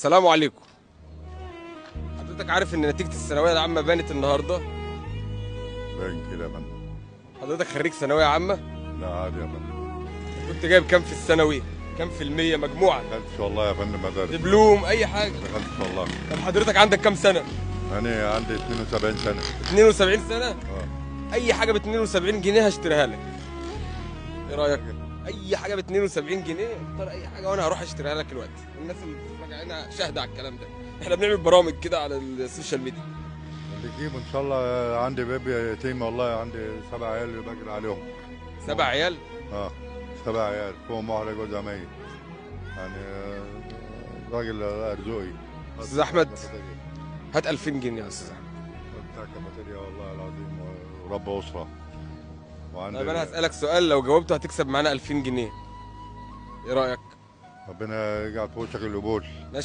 السلام عليكم. حضرتك عارف ان نتيجة الثانوية العامة بانت النهاردة؟ باين كده يا فندم. حضرتك خريج ثانوية عامة؟ لا عادي يا فندم. كنت جايب كام في الثانوي؟ كام في المية مجموعة؟ دخلتش والله يا فندم مدارس. دبلوم اي حاجة؟ دخلتش والله. طب حضرتك عندك كام سنة؟ أنا عندي 72 سنة. 72 سنة؟ اه. اي حاجة ب 72 جنيه هشتريها لك. ايه رأيك؟ اي حاجة ب 72 جنيه، اختار اي حاجة وانا هروح اشتريها لك دلوقتي. الناس اللي بتتفرج علينا شاهدة على الكلام ده. احنا بنعمل برامج كده على ال social media. اللي يجيب ان شاء الله. عندي بيبي يتيم والله، عندي 7 عيال بجري عليهم. 7 عيال؟ اه 7 عيال، فيهم واحدة جوزها ميت. يعني راجل ارزقي. استاذ احمد هات 2000 جنيه يا استاذ احمد. بتاع كافيتيريا والله العظيم ورب اسره. وعندي طيب انا هسألك سؤال لو جاوبته هتكسب معانا 2000 جنيه. ايه رأيك؟ ربنا يجعل في وشك القبول. ماشي.